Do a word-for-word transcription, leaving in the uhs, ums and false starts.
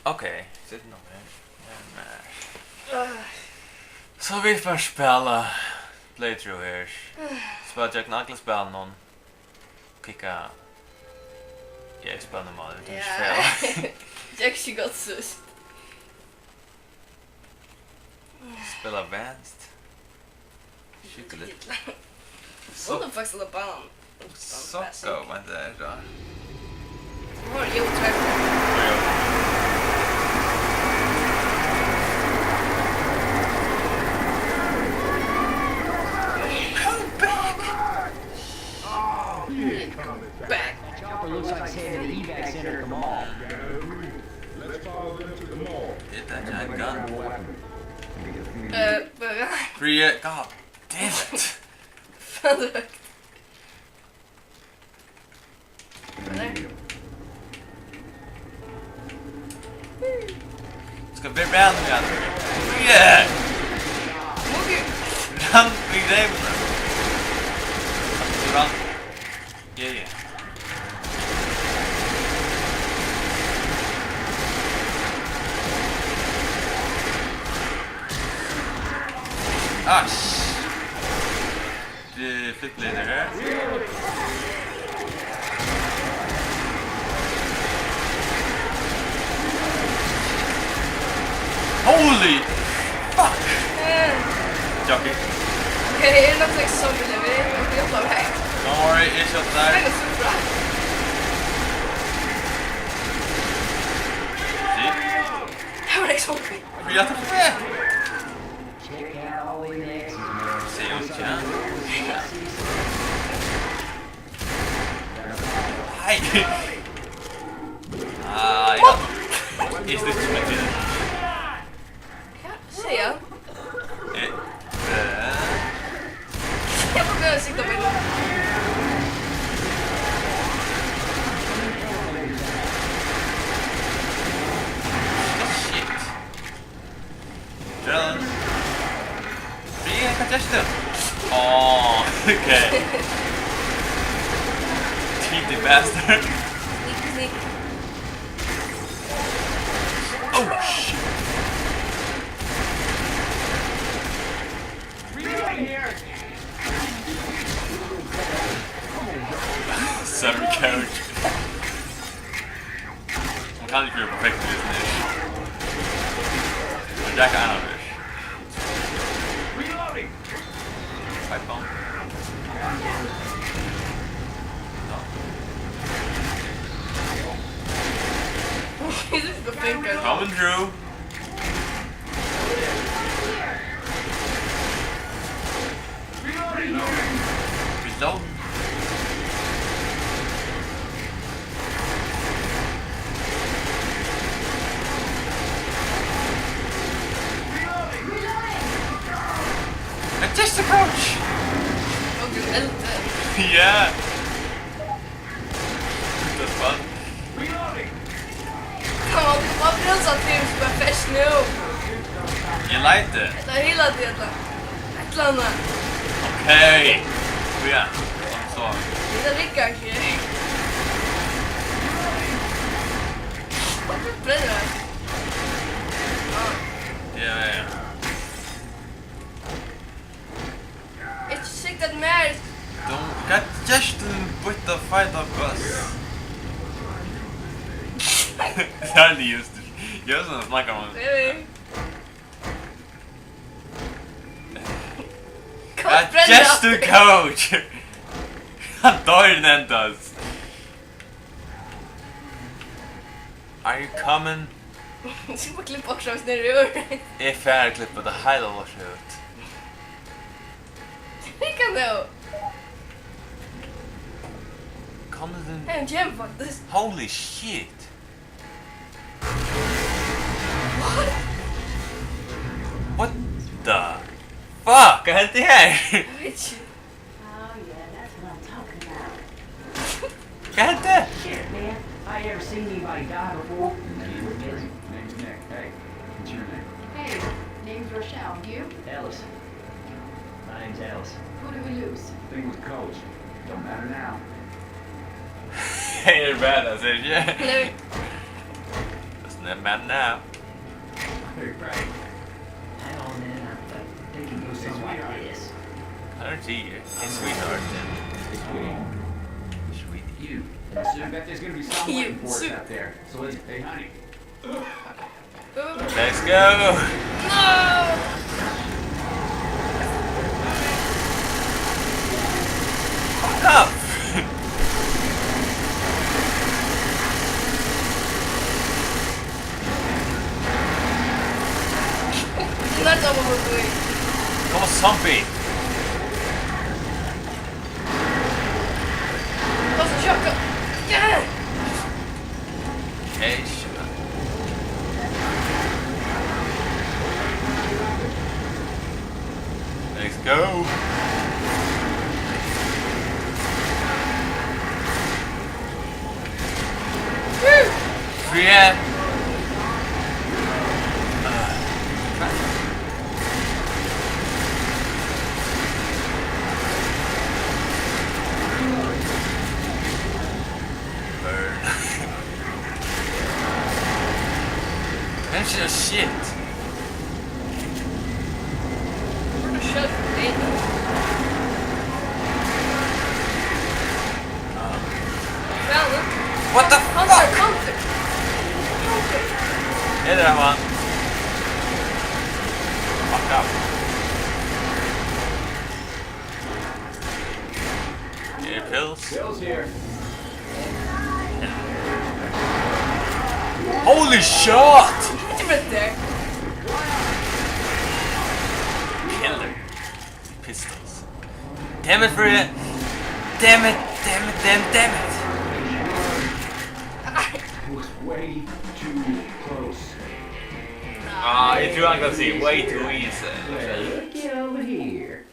Ok, set nú her. Men, eh, so vit fara spæla playthrough her. Spæla gjøgnum allar spælini. Kikka. Ja, eg spæli normal, vit hava ikki spæla. Gekk ikki gott síðst. Spæla advanced. Sjúkligt. Hon er faktiskt á banan. So go, men tað er so. Hon er jú tvær. Come back! Back. Chopper looks like it's headed to the evac center at the mall. Let's follow them to the mall. Hit that giant gun. Uh, but Free it. God damn it. Father. Skal vera væl við hann. Yeah! Rann í reyvina. Rann. Yeah, yeah. Ah, sh-, Det er flippleader her. Holy fuck! Eh. Jockey. Okay, it looks like something to me. Don't worry, it's just that. Kind of surprised. See? How are they so quick? We got the fuck! Check out all the X's, man. Same time. Hi. Ah, yeah. Is this too much? Ja, segði hann. Eh, eh. Eg var bara at sikta á meg. Shit. John. Brian, hvat gert tú? Åh, ok. Cheaty bastard. Sneak, sneak. Oh, shit. Sorry, coach. Hon kann ikki vera perfekt í hesum her. Men tað kann hon vera. Reloading! Pipe bomb. No. Coming through. Reload. I just approach. Onkel Eldar. Ja. What the fuck? Come on, come on, bremsa til, so bara fest nú. Eg leiti. Ella heila teg, ella eitt ella annað. Ok. Ja, sum so. Hetta riggar ikki. Hvat brennur tað? Ah. Ja, ja. Ikki sikkurt at mær. Dum, hvat gert tú, býtta feita bøss? Særlig Justus. Justus, hann snakkar um. Hey. Hvat gert tú, coach? Hann doyr nendast. Are you coming? Tú má klippa okkurt niður úr. Eg fari at klippa tað heila lortið út. Hygg nú. Kom nú. Hey, hann kemur faktiskt. Holy shit. What? What the fuck? Hvat hendi her? Eg veit ikki. Oh, yeah, that's what I'm talking about. Hvat hendi? Shit, man. I ever seen anybody die before? Name's Nick. Hey, what's your name? Hey, name's Rochelle. You? Ellis. My name's Ellis. Who did we lose? Thing with Coach. Don't matter now. Hey, you're bad, I said, yeah. Hello. The man now. Right. Hang on, man. I, I think it goes something like this. Her er tíggju. It's sweetheart. It's sweet. Sweet. You. And so I bet there's gonna be some waiting for us out there. So let's, hey, honey. Let's go! No! Fuck off! Not double wood. Come on, zombie! Doesn't shock up. Yeah! Okay, sure. Let's go. Woo! Free. Burn. That's just shit. What the fuck? Her er hann. Fuck up. Her er pills. Pills here. Holy shit! Killer. Pistols. Damn it, Frida! Damn it, damn it, damn, damn it! I was way too close. Ah, eg trúði hann kundi siga way too easy. Look it over here.